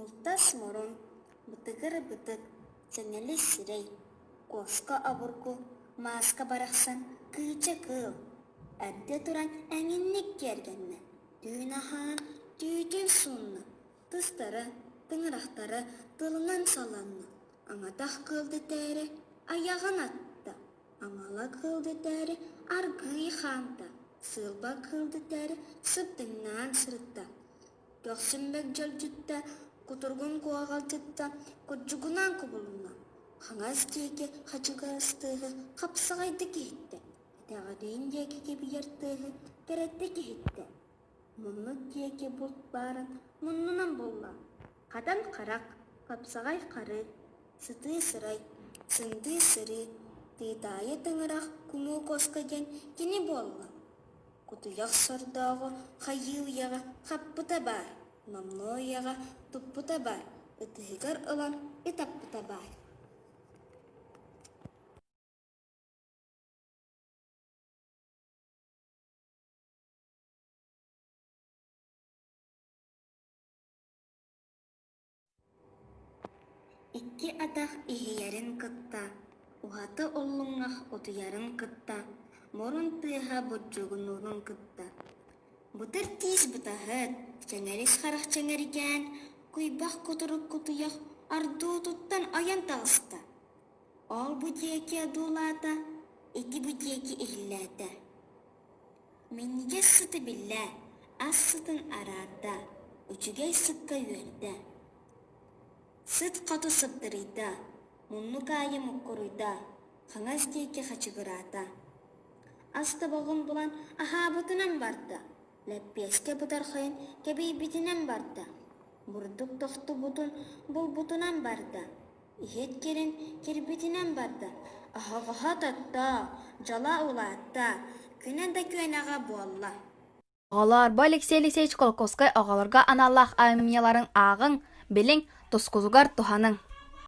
Мылтас мурун, бытыгыр бытык, сэнэлис сирэй, куоска обургу, мааска барахсан кыыча кыыл, эрдэ туран эҥинник киэргэннэ, түүн аһаан түүтүн суунна, тыстара, тыҥырахтара тылынан саланна, аҥатах кыыл дэтээри айаҕын атта, аҥала кыыл дэтээри аргыый хаамта, сыылба кыыл дэтээри сыбдыҥнаан сырытта, Көхсүн мөгдьөлдьүттэ, кутуругун куоҕалдьытта, курдьугунаан кубулунна, хаҥас диэки хачыгырас тыаһы хапсаҕайдык иһиттэ, кэтэҕириин диэки кэбийэр тыаһы кэрэтик иһиттэ, муннук диэки булт баарын муннунан булла, хатан харах, хапсаҕай хары, сытыы сырай, сындыы сырыы, тыытаайы тыҥырах кумуу куоска диэн кини буолла. Кутуйах сордооҕу хайыы үйэҕэ хаппыта баар, номнуо үйэҕэ туппута баар, ытыһыгар ылан ытаппыта баар. Икки атах иһийэрин кытта, уһаты уллуҥах утуйарын кытта, мурун тыаһа бурдьугунуурун кытта Бытыр тиис бытаһыт, чэҥэрис харах чэҥэргээн, куйбах кутурук кутуйах ордуутуттан ойон таҕыста. Ол бу диэки одуулаата, ити бу диэки иһиллээтэ. Минньигэс сыты биллэ, ас сытын араарда, үчүгэй сыкка үөрдэ. Сыт хоту сыбдырыйда, муннук аайы муккуруйда, хаҥас диэки хачыгыраата. Ас тобоҕун булан аһаабытынан барда, лэппиэскэ бытархайын кэбийбитинэн барда, бурдук тохтубутун булбутунан барда, Иһит кирин кирбитинэн барда, оһоҕоһо тотто, дьоло улаатта, күнэ да күөнэҕэ буолла. Оҕолоор, бу Алексей Алексеевич Колоковскай оҕолорго аналлаах айымньыларын ааҕыҥ, билиҥ, тускутугар туһаныҥ.